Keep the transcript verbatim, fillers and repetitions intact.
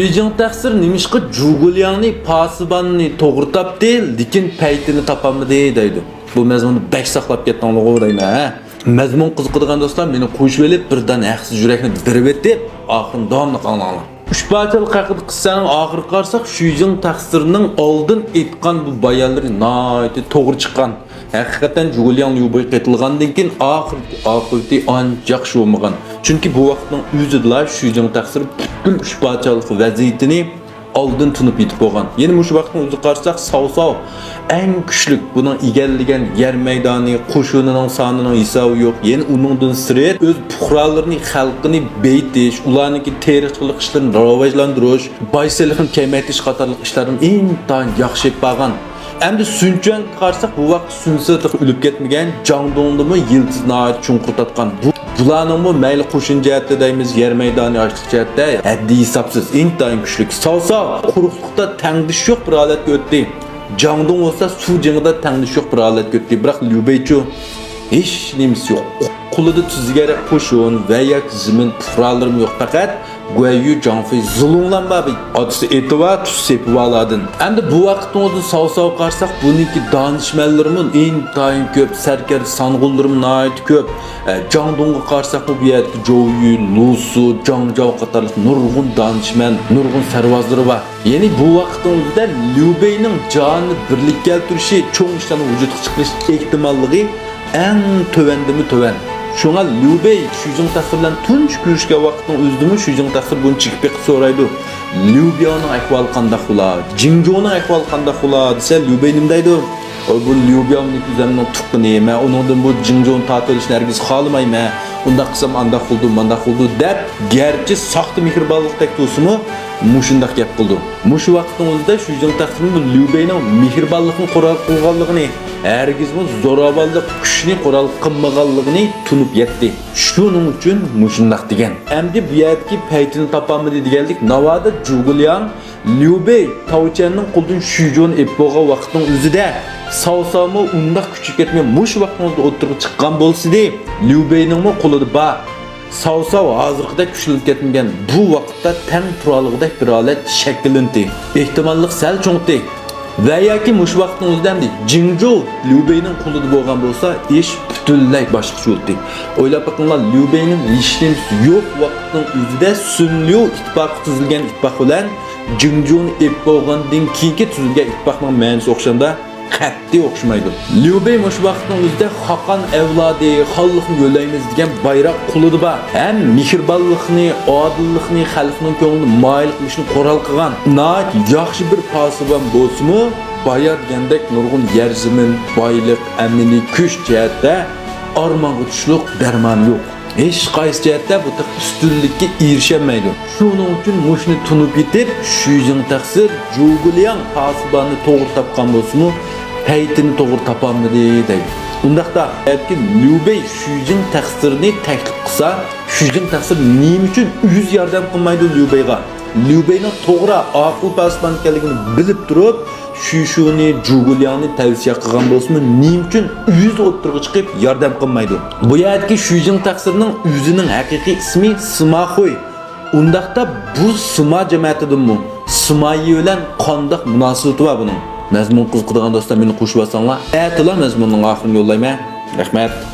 شۈيجىڭ تەقسىر نېمىشقا جۇگۇلياڭنى پاسىباننى توغرا تاپتى، لېكىن پەيتىنى تاپالمىدى دەيدۇ. بۇ مەزمۇننى بەك ساقلاپ كەتتىڭلىغۇ دەيمەن، ھە؟ مەزمۇن قىزىقىدىغان دوستلار، مېنى قوشۇۋېلىپ، بىردان ھەقسىز يۈرەكنى بېرىۋېتىپ، ئاخىرىنى داۋاملىق ئاڭلاڭلار. ئۈچ پادىچىلىق ھەققىدە قىسسەنىڭ ئاخىرىغا قارىساق، شۈيجىڭ تەقسىرنىڭ ئالدىن ئېيتقان بۇ بايانلىرى ناھايىتى توغرا چىققان. ھەقىقەتەن جۇگۇلياڭ ليۇبېي قېتىلغاندىن كېيىن ئاخىرقى ئاقىۋىتى ئانچە ياخشى بولمىغان. چۈنكى بۇ ۋاقىتنىڭ ئۆزىدىلا شۈيجىڭ تەقسىر پۈتكۈل ئۈچ پادىچىلىق ۋەزىيىتىنى ئالدىن تونۇپ يېتىپ بولغان. يەنە مۇشۇ ۋاقىتنىڭ ئۆزىگە قارىساق، ساۋساۋ ئەڭ كۈچلۈك، بۇنىڭ ئىگىلىگەن يەر مەيدانى، قوشۇنىنىڭ سانىنىڭ ھېسابى يوق. يەنە ئۇنىڭدىن سىرت، ئۆز پۇقرالىرىنى، خەلقىنى بېيىتىش، ئۇلارنىڭكى تېرىقچىلىق ئىشلىرىنى راۋاجلاندۇرۇش، باي سېلىقىنى كېمەيتىش قاتارلىق ئىشلارنى ئىنتايىن ياخشى ئېلىپ بارغان. ئەمدى سۈنچۈەنگە قارىساق، بۇ ۋاقىت سۈنسىتىغا ئۆلۈپ كەتمىگەن، جاڭدۇڭدىمۇ يىلتىز ناھايىتى چوڭقۇر تارتقان. بۇ، بۇلارنىڭمۇ مەيلى قوشۇن جەھەتتە دەيمىز، يەر مەيدانى، ئاشلىق جەھەتتە ھەددى ھېسابسىز، ئىنتايىن كۈچلۈك. ساۋساۋ قۇرۇقلۇقتا تەڭدىشى يوق بىر ھالەتكە ئۆتتى. جاڭدۇڭ بولسا سۇ جېڭىدا تەڭدىشى يوق بىر ھالەتكە ئۆتتى. بىراق ليۇبېيچۇ ھېچ نېمىسى يوق. قولىدا تۈزگەرەك قوشۇن ۋە ياكى زېمىن پۇقرالىرىمۇ يوق، پەقەت گۇەييۈ، جاڭفېي، زۇلۇڭلام بار. ئاتىسى ئېتى بار، تۇز سېپى بارلاردىن. ئەمدى بۇ ۋاقىتنىڭ ئۆزىدە ساۋساۋغا قارىساق، بۇنىڭكى دانىشمەنلىرىمۇ ئىنتايىن كۆپ، سەركەردە سانغۇنلىرىمۇ ناھايىتى كۆپ. ئە، جاڭدۇڭغا قارىساقمۇ، بۇ يەردىكى جوۋيۈ، لۇسۇ، جاڭجاۋ قاتارلىق نۇرغۇن دانىشمەن، نۇرغۇن سەرۋازلىرى بار. يەنى بۇ ۋاقىتنىڭ ئۆزىدە ليۇبېينىڭ جانىنى بىرلىككە كەلتۈرۈشى، چوڭ ئىشلارنى ۋۇجۇدقا چىقىرىش ئېھتىماللىقى ئەڭ تۆۋەندىمۇ تۆۋەن. شۇڭا ليۇبېي شۈيجىڭ تەقسىر بىلەن تۇنجى كۆرۈشكەن ۋاقىتنىڭ ئۆزىدىمۇ شۈيجىڭ تەقسىر بۇنى چېكىپ بېقىپ سورايدۇ. ليۇبياۋنىڭ ئەھۋالى قانداق بولا؟ جىڭجۇنىڭ ئەھۋالى قانداق بولا؟ دېسە، ليۇبېي نېمە دەيدۇ؟ ئوي، بۇ ليۇبياۋ مېنىڭ ئۆزۈمنىڭ تۇغقىنى، مەن ئۇنىڭدىن بۇ جىڭجۇنى تارتىۋېلىشنى ھەرگىز خالىمايمەن. ئۇنداق قىلسام ئانداق قىلىدۇ، مانداق قىلىدۇ دەپ، گەرچە ساختا مېھرىبانلىقتەك تۇرسىمۇ، مۇشۇنداق گەپ قىلىدۇ. مۇشۇ ۋاقىتنىڭ ئۆزىدە شۈيجىڭ تەقسىرمۇ ليۇبېينىڭ مېھرىبانلىقنى قورال قىلغانلىقىنى، ھەرگىزمۇ زوراۋانلىق كۈچنى قورال قىلمىغانلىقىنى تونۇپ يەتتى. شۇنىڭ ئۈچۈن مۇشۇنداق دېگەن. ئەمدى بۇ يەردىكى پەيتىنى تاپالمىدى دېگەنلىك، ناۋادا جۇگۇلياڭ ليۇبېي تاۋچيەننىڭ قولىدىن شۈيجۇنى ئېلىپ بولغان ۋاقىتنىڭ ئۆزىدە ساۋساۋمۇ ئۇنداق كۈچى كەتمەي مۇشۇ ۋاقىتنىڭ ئۆزىدە ئوتتۇرىغا چىققان بولسىدى، ليۇبېينىڭمۇ قولىدا بار. ساۋساۋ ھازىرقىدەك كۈچلىنىپ كەتمىگەن، بۇ ۋاقىتتا تەڭ تۇرالىغۇدەك بىر ھالەت شەكىللىنىدۇ. ئېھتىماللىق سەل چوڭىيىدۇ. ۋە ياكى مۇشۇ ۋاقىتنىڭ ئۆزىدە ئەمدى جىڭجۇ ليۇبېينىڭ قولىدا بولغان بولسا، ئىش پۈتۈنلەي باشقىچە بولاتتى. ئويلاپ بېقىڭلار، ليۇبېينىڭ ھېچنېمىسى يوق ۋاقىتنىڭ ئۆزىدە سۈنليۇ ئىتتىپاقى تۈزۈلگەن ئىتتىپاق بىلەن جىڭجۇنى ئېلىپ بولغاندىن كېيىنكى تۈزۈلگەن ئىتتىپاقنىڭ مەنىسى ئوخشامدا؟ قەتئىي ئوخشىمايدۇ. ليۇبېي مۇشۇ ۋاقىتنىڭ ئۆزىدە خاقان ئەۋلادى، خانلىقنى يۆلەيمىز دېگەن بايراق قولىدا بار. ھەم مېھرىبانلىقنى، ئادىللىقنى، خەلقنىڭ كۆڭلىنى مايىل قىلىشنى قورال قىلغان ناھايىتى ياخشى بىر پاسىبان بولسىمۇ، بايا دېگەندەك نۇرغۇن يەر زېمىن، بايلىق، ئەمەلىي كۈچ جەھەتتە ئارمانغا چۈشلۈك دەرمانى يوق. ھېچقايسى جەھەتتە بۇ تېخى ئۈستۈنلۈككە ئېرىشەلمەيدۇ. شۇنىڭ ئۈچۈن مۇشۇنى تونۇپ يېتىپ، شۈيجىڭ تەقسىر جۇگۇلياڭ پاسىباننى توغرا تاپقان بولسىمۇ، پەيتىنى توغرا تاپالمىدى دەيدۇ. ئۇنداقتا، بەلكى ليۇبېي شۈيجىڭ تەقسىرنى تەكلىپ قىلسا، شۈيجىڭ تەقسىر نېمە ئۈچۈن ئۆزى ياردەم قىلمايدۇ ليۇبېيغا؟ ليۇبېينىڭ توغرا، ئاقىل پاسىبان ئىكەنلىكىنى بىلىپ تۇرۇپ، شۈيشۇنى، جۇگۇلياڭنى تەۋسىيە قىلغان بولسىمۇ، نېمە ئۈچۈن ئۆزى ئوتتۇرىغا چىقىپ ياردەم قىلمايدۇ؟ بۇ يەردىكى شۈيجىڭ تەقسىرنىڭ ئۆزىنىڭ ھەقىقىي ئىسمى سىماخۇي. ئۇنداقتا بۇ سىما جەمەتىدىنمۇ؟ سىمايى بىلەن قانداق مۇناسىۋىتى بار بۇنىڭ؟ مەزمۇن قىزىقىدىغان دوستلار مېنى قوشۇۋالساڭلار، ئەتىلا مەزمۇننىڭ ئاخىرىنى يوللايمەن. رەھمەت.